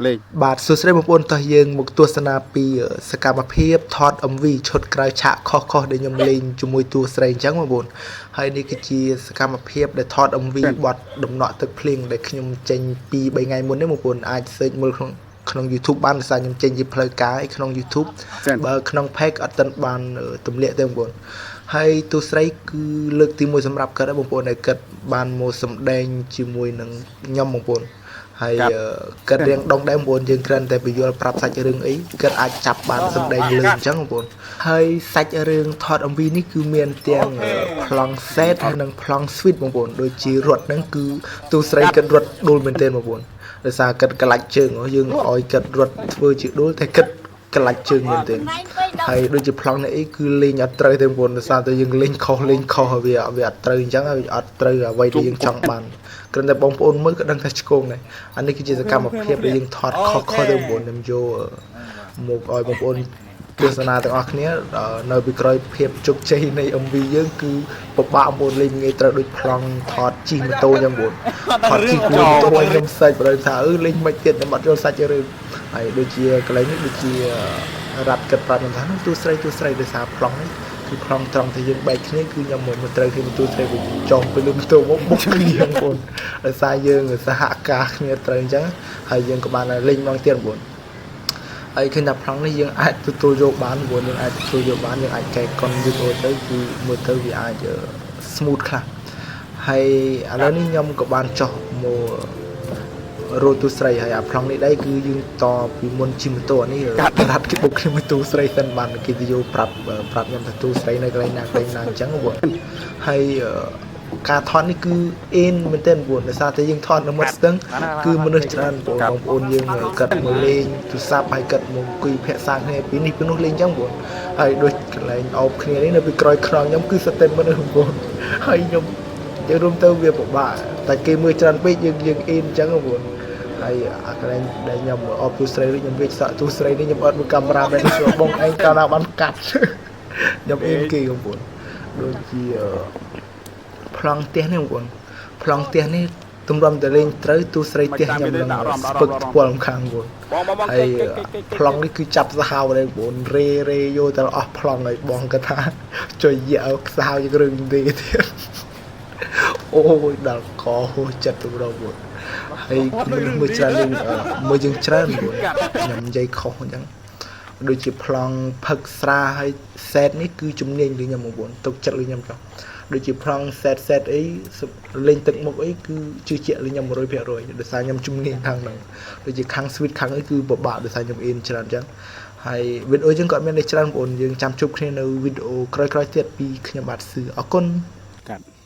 លេង បាទសួស្តីបងប្អូនតោះយើងមកទស្សនាពីសកម្មភាពថត MV ឈុតក្រៅឆាកខុសៗដែលខ្ញុំលេងជាមួយតួស្រីអញ្ចឹងបងប្អូនហើយនេះគឺជាសកម្មភាពដែលថត MV បទដំណក់ទឹកភ្លៀងដែលខ្ញុំចេញពី3ថ្ងៃមុននេះបងប្អូនអាច search មើលក្នុងក្នុង YouTube បានដោយសារខ្ញុំចេញជាផ្លូវការឯក្នុង YouTube ចា៎ បើក្នុង page អត់ទាន់បានទម្លាក់ទេបងប្អូនហើយតួស្រីគឺលើកទី1សម្រាប់គាត់ដែរបងប្អូនដែលគាត់បានមកសម្ដែងជាមួយនឹងខ្ញុំបងប្អូនហើយ ครับ គាត់រៀងដងដែរបងប្អូនយើងគ្រាន់តែបញ្យល់ប្រាប់សាច់រឿងអីគាត់អាចចាប់បានសម្ដែងលើអញ្ចឹងបងប្អូនហើយសាច់រឿងថត MV នេះគឺមានទាំងប្លង់ set ហើយនិងប្លង់ sweet បងប្អូនដូចជារត់ហ្នឹងគឺទូស្រីគាត់រត់ដួលមែនទែនបងប្អូនដោយសារគាត់ក្លាច់ជើងហ៎យើងឲ្យគាត់រត់ធ្វើជាដួលតែគាត់ក្លាច់ជើងមែនទែនហើយដូចជាប្លង់នេះអីគឺលេងអត់ត្រូវទេបងប្អូនដោយសារតែយើងលេងខុសលេងខុសហើយវាវាអត់ត្រូវអញ្ចឹងហើយវាអត់ត្រូវអ្វីដែលយើងចង់បានគ្រាន់តែបងប្អូនមើលក៏ដឹងថាឆ្គងដែរអានេះគឺជាសកម្មភាពដែលយើងថតខុសៗទៅបងប្អូនខ្ញុំយកមកឲ្យបងប្អូនទស្សនាទាំងអស់គ្នានៅពីក្រោយភាពជោគជ័យនៃ MV យើងគឺពិបាកបងប្អូនលេងងាយត្រូវដូចប្លង់ថតជិះម៉ូតូអញ្ចឹងបងប្អូនថតជិះម៉ូតូឲ្យខ្ញុំសាច់បើថាអឺលេងមិនទៀតខ្ញុំអត់យល់សាច់រឿងហើយដូចជាកន្លែងនេះដូចជារ៉ាត់គិតប្រាប់ខ្ញុំថានោះទូស្រីទូស្រីដោយសារប្លង់នេះគឺប្លង់ត្រង់តែយើងបែកគ្នាគឺខ្ញុំមកត្រូវគ្នាទូស្រីវិញចង់ទៅលើម៉ូតូមកបុកគ្នាបងប្អូនដោយសារយើងសហការគ្នាត្រូវអញ្ចឹងហើយយើងក៏បានលេងម្ដងទៀតបងប្អូនហើយឃើញថាប្លង់នេះយើងអាចទទួលយកបានព្រោះយើងអាចទទួលយកបានយើងអាចកែកុនវីដេអូទៅគឺមើលទៅវាអាច smooth ខ្លះហើយឥឡូវនេះខ្ញុំក៏បានចុះមករោទូស្រីហើយអាប្លង់នេះដែរគឺយើងតពីមុនជិះម៉ូតូអានេះរ៉ាត់គេបុកគ្នាមួយទូស្រីសិនបានគេទៅយកប្រាប់ប្រាប់ខ្ញុំថាទូស្រីនៅកន្លែងណាកន្លែងណាអញ្ចឹងបងប្អូនហើយការថតនេះគឺអេនមែនទែនបងប្អូនដោយសារតែយើងថតនៅមាត់ស្ទឹងគឺមនុស្សច្រើនបងប្អូនបងប្អូនយើងកាត់មកលេងទូរស័ព្ទហើយកាត់មកអង្គុយភាសាគ្នាពីនេះពីនោះលេងអញ្ចឹងបងប្អូនហើយដូចកន្លែងអោបគ្នានេះនៅពីក្រោយខ្នងខ្ញុំគឺសិតតែមនុស្សបងប្អូនហើយខ្ញុំយើងរួមទៅវាពិបាកតែគេមើលច្រើនពេកយើងយើងអេនអញ្ចឹងបងប្អូនហើយអាកន្លែងដែលខ្ញុំអបទូស្រីឬខ្ញុំវាចសក់ទូស្រីនេះខ្ញុំអត់មើលកាមេរ៉ាមែនទេបងឯងកាលណាបានកាត់ខ្ញុំអេនគេបងប្អូនដូចជាប្លង់ផ្ទះនេះបងប្អូនប្លង់ផ្ទះនេះទម្រាំតែលេងត្រូវទូស្រីផ្ទះខ្ញុំនឹងស្ពឹកថ្ពាល់ម្ខាងបងប្អូន បងបងបង ហើយប្លង់នេះគឺចាប់សាហាវដែរបងប្អូនរេរេយកទៅអស់ប្លង់ហើយបងគាត់ថាជួយយកខ្សៅជាងរឿងទេទៀតអូយដល់កហូរចិត្តទៅដល់បងប្អូនហើយមនុស្សមើលច្រើនលេងមើលយើងច្រើនបងប្អូនខ្ញុំនិយាយខុសអញ្ចឹងដូចជាប្លង់ផឹកស្រាហើយសេតនេះគឺជំនាញលើខ្ញុំបងប្អូនទុកចិត្តលើខ្ញុំចុះដូចជាប្លង់សេតសេតអីលេងទឹកមុខអីគឺជឿជាក់លើខ្ញុំ100%ដោយសារខ្ញុំជំនាញខាងហ្នឹងដូចជាខាង sweet ខាងអីគឺពិបាកដោយសារខ្ញុំអៀនច្រើនអញ្ចឹងហើយវីដេអូយើងក៏អត់មានអីច្រើនបងប្អូនយើងចាំជួបគ្នានៅវីដេអូក្រោយៗទៀតពីខ្ញុំបាទសឺអរគុណ កាត់